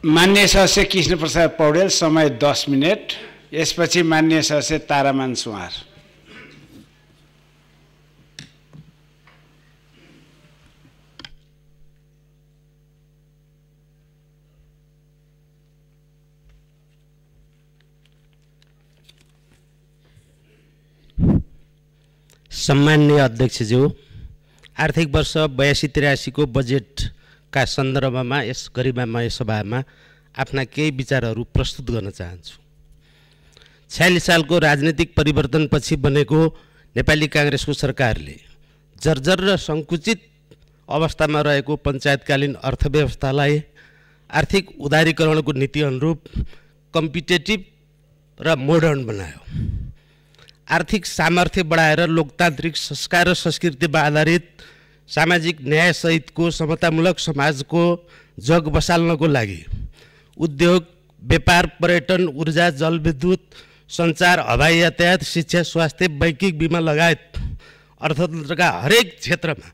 माननीय सदस्य कृष्णप्रसाद पौडेल, समय 10 मिनेट। यसपछि माननीय सदस्य तारामान सुवार। सम्माननीय अध्यक्षज्यू, आर्थिक वर्ष 82-83 को बजेटका सन्दर्भमा यस गरिमामय सभामा आफ्ना केही विचारहरू प्रस्तुत गर्न चाहन्छु। 46 सालको राजनीतिक परिवर्तनपछि बनेको नेपाली काङ्ग्रेसको सरकारले जर्जर र सङ्कुचित अवस्थामा रहेको पञ्चायतकालीन अर्थव्यवस्थालाई आर्थिक उदारीकरणको नीति अनुरूप कम्पिटेटिभ र मोडर्न बनायो। आर्थिक सामर्थ्य बढाएर लोकतान्त्रिक संस्कार र संस्कृतिमा आधारित सामाजिक न्यायसहितको समतामूलक समाजको जग बसाल्नको लागि उद्योग, व्यापार, पर्यटन, ऊर्जा, जलविद्युत, सञ्चार, हवाई यातायात, शिक्षा, स्वास्थ्य, बैंकिङ, बीमा लगायत अर्थतन्त्रका हरेक क्षेत्रमा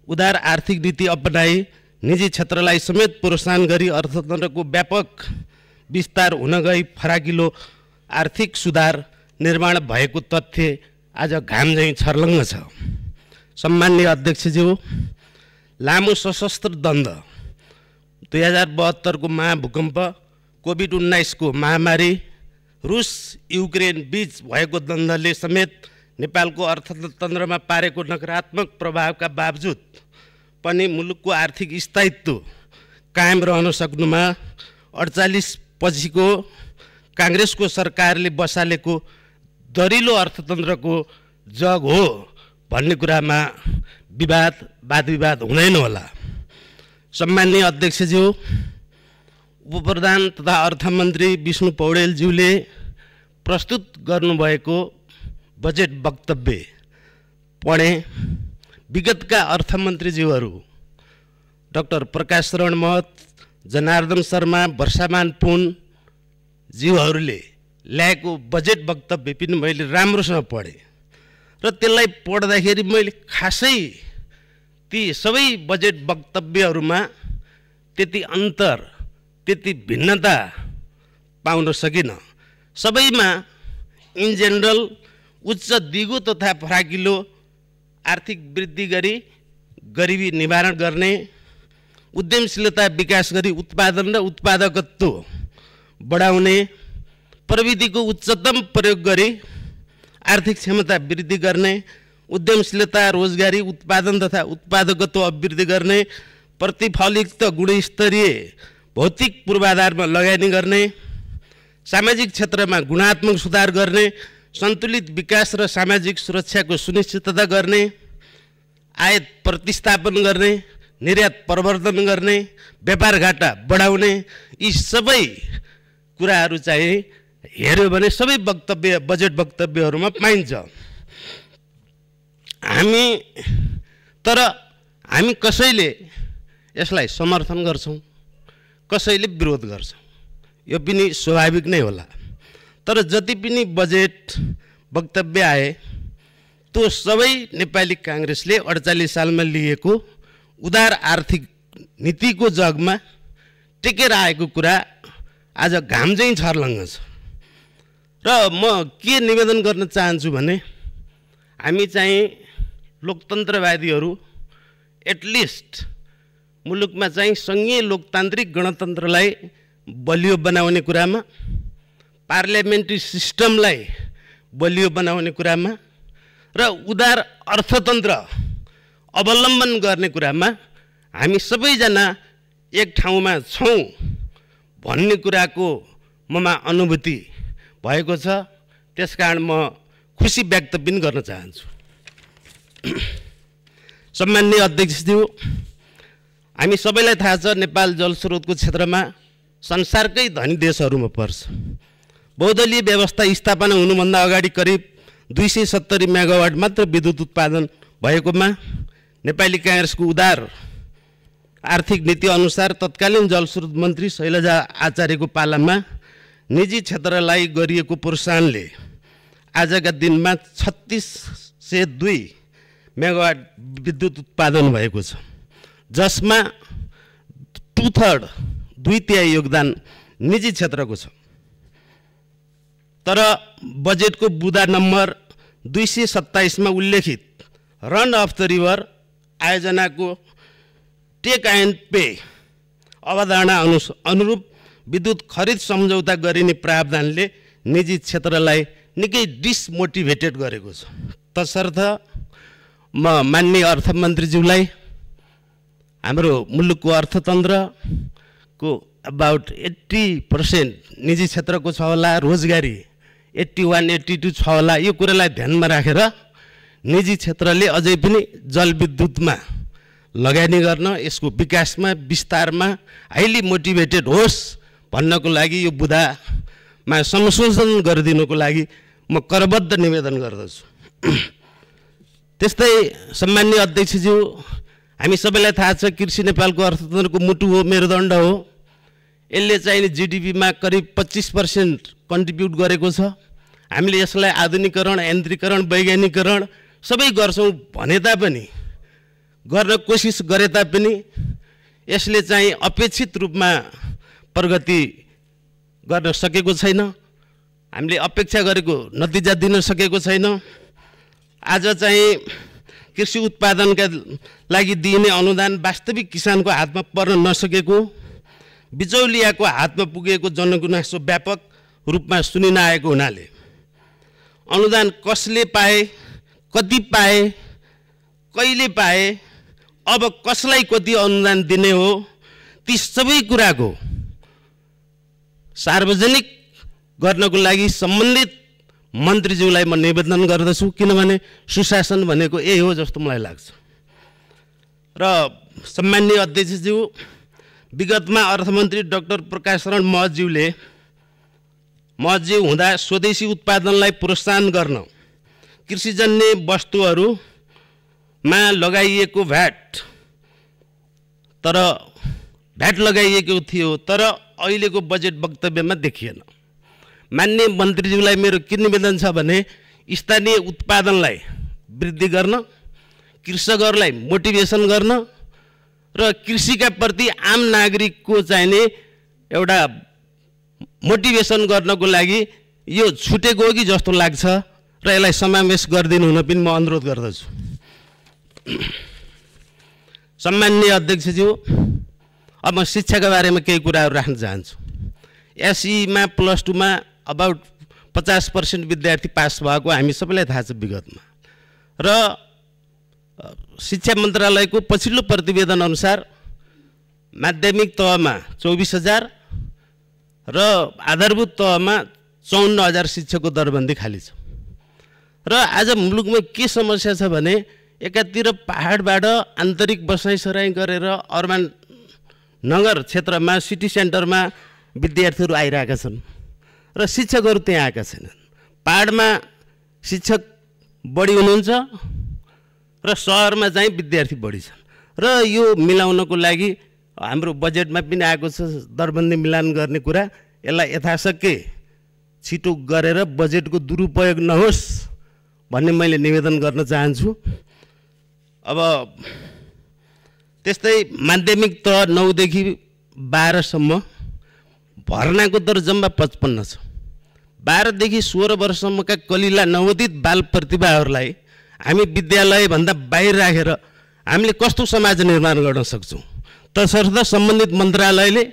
उदार आर्थिक नीति अपनाई निजी क्षेत्रलाई समेत प्रोत्साहन गरी अर्थतन्त्रको व्यापक विस्तार हुन गई फराकिलो आर्थिक सुधार निर्माण भएको तथ्य आज घामझैँ छर्लङ्ग छ। सम्माननीय अध्यक्षज्यू, लामो सशस्त्र द्वन्द, 2072 को महाभूकम्प, कोभिड-19 को महामारी, रुस युक्रेन बीच भएको द्वन्द्वले समेत नेपालको अर्थतन्त्रमा पारेको नकारात्मक प्रभावका बावजुद पनि मुलुकको आर्थिक स्थायित्व कायम रहन सक्नुमा 48 पछिको काङ्ग्रेसको सरकारले बसालेको दरिलो अर्थतन्त्रको जग हो भन्ने कुरामा वादविवाद हुँदैन होला। सम्माननीय अध्यक्षज्यू, उपप्रधान तथा अर्थमन्त्री विष्णु पौडेलज्यूले प्रस्तुत गर्नुभएको बजेट वक्तव्य पढे। विगतका अर्थमन्त्रीज्यूहरू डाक्टर प्रकाश शरण महत, जनार्दन शर्मा, वर्षामान पुन ज्यूहरूले ल्याएको बजेट वक्तव्य पनि मैले राम्रोसँग पढेँ र त्यसलाई पढ्दाखेरि मैले खासै ती सबै बजेट वक्तव्यहरूमा त्यति अन्तर, त्यति भिन्नता पाउन सकिनँ। सबैमा इन जेनरल उच्च दिगो तथा फराकिलो आर्थिक वृद्धि गरी गरिबी निवारण गर्ने, उद्यमशीलता विकास गरी उत्पादन र उत्पादकत्व बढाउने, प्रविधिको उच्चतम प्रयोग गरी आर्थिक क्षमता वृद्धि गर्ने, उद्यमशीलता, रोजगारी, उत्पादन तथा उत्पादकत्व अभिवृद्धि गर्ने, प्रतिफलित गुणस्तरीय भौतिक पूर्वाधारमा लगानी गर्ने, सामाजिक क्षेत्रमा गुणात्मक सुधार गर्ने, सन्तुलित विकास र सामाजिक सुरक्षाको सुनिश्चितता गर्ने, आयात प्रतिस्थापन गर्ने, निर्यात प्रवर्धन गर्ने, व्यापार घाटा बढाउने, यी सबै कुराहरू चाहिँ हेर्यो भने सबै वक्तव्य बजेट वक्तव्यहरूमा पाइन्छ। हामी कसैले यसलाई समर्थन गर्छौँ, कसैले विरोध गर्छौँ, यो पनि स्वाभाविक नै होला। तर जति पनि बजेट वक्तव्य आए त्यो सबै नेपाली काङ्ग्रेसले 48 सालमा लिएको उदार आर्थिक नीतिको जगमा टेकेर आएको कुरा आज घामझैँ छर्लङ्ग छ। र म के निवेदन गर्न चाहन्छु भने हामी चाहिँ लोकतन्त्रवादीहरू एटलिस्ट मुलुकमा चाहिँ सङ्घीय लोकतान्त्रिक गणतन्त्रलाई बलियो बनाउने कुरामा, पार्लियामेन्ट्री सिस्टमलाई बलियो बनाउने कुरामा र उदार अर्थतन्त्र अवलम्बन गर्ने कुरामा हामी सबैजना एक ठाउँमा छौँ भन्ने कुराको ममा अनुभूति भएको छ। त्यसकारण म खुसी व्यक्त पनि गर्न चाहन्छु। सम्माननीय अध्यक्षज्यू, हामी सबैलाई थाहा छ नेपाल जलस्रोतको क्षेत्रमा संसारकै धनी देशहरूमा पर्छ। बहुदलीय व्यवस्था स्थापना हुनुभन्दा अगाडि करिब 270 मेगावाट मात्र विद्युत उत्पादन भएकोमा नेपाली काङ्ग्रेसको उदार आर्थिक नीति अनुसार तत्कालीन जलस्रोत मन्त्री शैलजा आचार्यको पालामा निजी क्षेत्रलाई गरिएको प्रोत्साहनले आजका दिनमा 3602 मेगावाट विद्युत उत्पादन भएको छ, जसमा 2/3 2/3 योगदान निजी क्षेत्रको छ। तर बजेटको बुँदा नम्बर 227 मा उल्लेखित रन अफ द रिभर आयोजनाको टेक एन्ड पे अवधारणा अनुरूप विद्युत खरिद सम्झौता गरिने प्रावधानले निजी क्षेत्रलाई निकै डिसमोटिभेटेड गरेको छ। तसर्थ म माननीय अर्थमन्त्रीज्यूलाई हाम्रो मुलुकको अर्थतन्त्रको अबाउट 80% निजी क्षेत्रको छ होला, रोजगारी 81-82 छ होला, यो कुरालाई ध्यानमा राखेर निजी क्षेत्रले अझै पनि जलविद्युतमा लगानी गर्न, यसको विकासमा विस्तारमा हाइली मोटिभेटेड होस् भन्नको लागि यो बुँदामा संशोधन गरिदिनुको लागि म करबद्ध निवेदन गर्दछु। त्यस्तै सम्माननीय अध्यक्षज्यू, हामी सबैलाई थाहा छ कृषि नेपालको अर्थतन्त्रको मुटु हो, मेरुदण्ड हो। यसले चाहिँ जीडीपीमा करिब 25% कन्ट्रिब्युट गरेको छ। हामीले यसलाई आधुनिकीकरण, यन्त्रीकरण, वैज्ञानिकरण सबै गर्छौँ भने तापनि, गर्न कोसिस गरे तापनि यसले चाहिँ अपेक्षित रूपमा प्रगति गर्न सकेको छैन। हामीले अपेक्षा गरेको नतिजा दिन सकेको छैन। आज चाहिँ कृषि उत्पादनका लागि दिइने अनुदान वास्तविक किसानको हातमा पर्न नसकेको, बिचौलियाको हातमा पुगेको जनगुनासो व्यापक रूपमा सुनिन आएको हुनाले अनुदान कसले पाए, कति पाए, कहिले पाए, अब कसलाई कति अनुदान दिने हो, ती सबै कुराको सार्वजनिक गर्नको लागि सम्बन्धित मन्त्रीज्यूलाई म निवेदन गर्दछु। किनभने सुशासन भनेको यही हो जस्तो मलाई लाग्छ। र सम्माननीय अध्यक्षज्यू, विगतमा अर्थमन्त्री डाक्टर प्रकाश शरण महज्यू हुँदा स्वदेशी उत्पादनलाई प्रोत्साहन गर्न कृषिजन्य वस्तुहरूमा लगाइएको भ्याट लगाइएको थियो, तर अहिलेको बजेट वक्तव्यमा देखिएन। माननीय मन्त्रीज्यूलाई मेरो के निवेदन छ भने स्थानीय उत्पादनलाई वृद्धि गर्न, कृषकहरूलाई मोटिभेसन गर्न र कृषिका प्रति आम नागरिकको चाहिने एउटा मोटिभेसन गर्नको लागि यो छुटेको हो कि जस्तो लाग्छ र यसलाई समावेश गरिदिनु हुन पनि म अनुरोध गर्दछु। सम्माननीय अध्यक्षज्यू, अब म शिक्षाका बारेमा केही कुराहरू राख्न चाहन्छु। एसईमा +2 मा अबाउट 50% विद्यार्थी पास भएको हामी सबैलाई थाहा छ विगतमा। र शिक्षा मन्त्रालयको पछिल्लो प्रतिवेदन अनुसार माध्यमिक तहमा 24,000 र आधारभूत तहमा 54,000 शिक्षकको दरबन्दी खाली छ। र आज मुलुकमा के समस्या छ भने एकातिर पहाडबाट आन्तरिक बसाइसराई गरेर अर्बन नगर क्षेत्रमा, सिटी सेन्टरमा विद्यार्थीहरू आइरहेका छन् र शिक्षकहरू त्यहाँ आएका छैनन्। पहाडमा शिक्षक बढी हुनुहुन्छ र सहरमा चाहिँ विद्यार्थी बढी छन्। र यो मिलाउनको लागि हाम्रो बजेटमा पनि आएको छ दरबन्दी मिलान गर्ने कुरा। यसलाई यथाशक्य छिटो गरेर बजेटको दुरुपयोग नहोस् भन्ने मैले निवेदन गर्न चाहन्छु। अब त्यस्तै माध्यमिक तह 9 देखि 12 सम्म भर्नाको दर जम्मा 55 छ। 12 देखि 16 वर्षसम्मका कलिला नवोदित बाल प्रतिभाहरूलाई हामी विद्यालयभन्दा बाहिर राखेर हामीले कस्तो समाज निर्माण गर्न सक्छौँ? तसर्थ सम्बन्धित मन्त्रालयले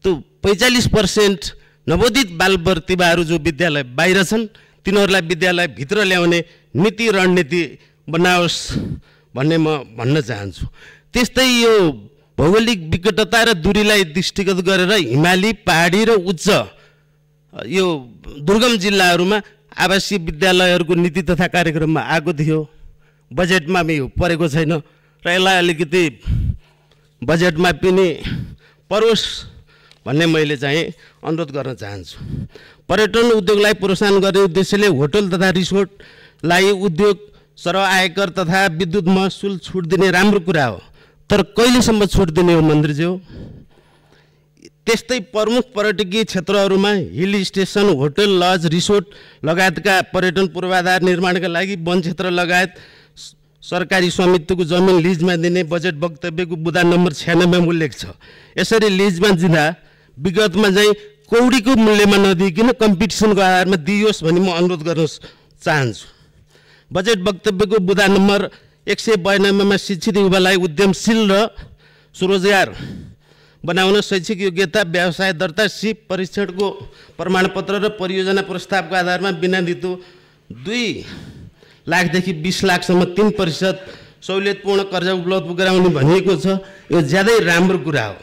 त्यो 45% नवोदित बाल प्रतिभाहरू जो विद्यालय बाहिर छन् तिनीहरूलाई विद्यालयभित्र ल्याउने नीति रणनीति बनाओस् भन्ने म भन्न चाहन्छु। त्यस्तै यो भौगोलिक विकटता र दूरीलाई दृष्टिगत गरेर हिमाली, पहाडी र उच्च यो दुर्गम जिल्लाहरूमा आवासीय विद्यालयहरूको नीति तथा कार्यक्रममा आएको थियो। बजेटमा यो परेको छैन र यसलाई अलिकति बजेटमा पनि परोस् भन्ने मैले चाहिँ अनुरोध गर्न चाहन्छु। पर्यटन उद्योगलाई प्रोत्साहन गर्ने उद्देश्यले होटल तथा रिसोर्टलाई उद्योग सरह आयकर तथा विद्युत महसुल छुट दिने राम्रो कुरा हो, तर कहिलेसम्म छुट दिने हो मन्त्रीज्यू? त्यस्तै प्रमुख पर्यटकीय क्षेत्रहरूमा hill station, hotel, lodge, resort लगायतका पर्यटन पूर्वाधार निर्माणका लागि वन क्षेत्र लगायत सरकारी स्वामित्वको जमिन लिजमा दिने बजेट वक्तव्यको बुदा नम्बर 96 मा उल्लेख छ। यसरी लिजमा दिँदा विगतमा चाहिँ कौडीको मूल्यमा नदिइकन कम्पिटिसनको आधारमा दिइयोस् भनी म अनुरोध गर्न चाहन्छु। बजेट वक्तव्यको बुदा नम्बर 192 मा शिक्षित युवालाई उद्यमशील र स्वरोजगार बनाउन शैक्षिक योग्यता, व्यवसाय दर्ता, सिप परीक्षणको प्रमाणपत्र र परियोजना प्रस्तावको आधारमा बिना ऋतु 2 लाखदेखि 20 लाखसम्म 3% सहुलियतपूर्ण कर्जा उपलब्ध गराउने भनिएको छ। यो ज्यादै राम्रो कुरा हो।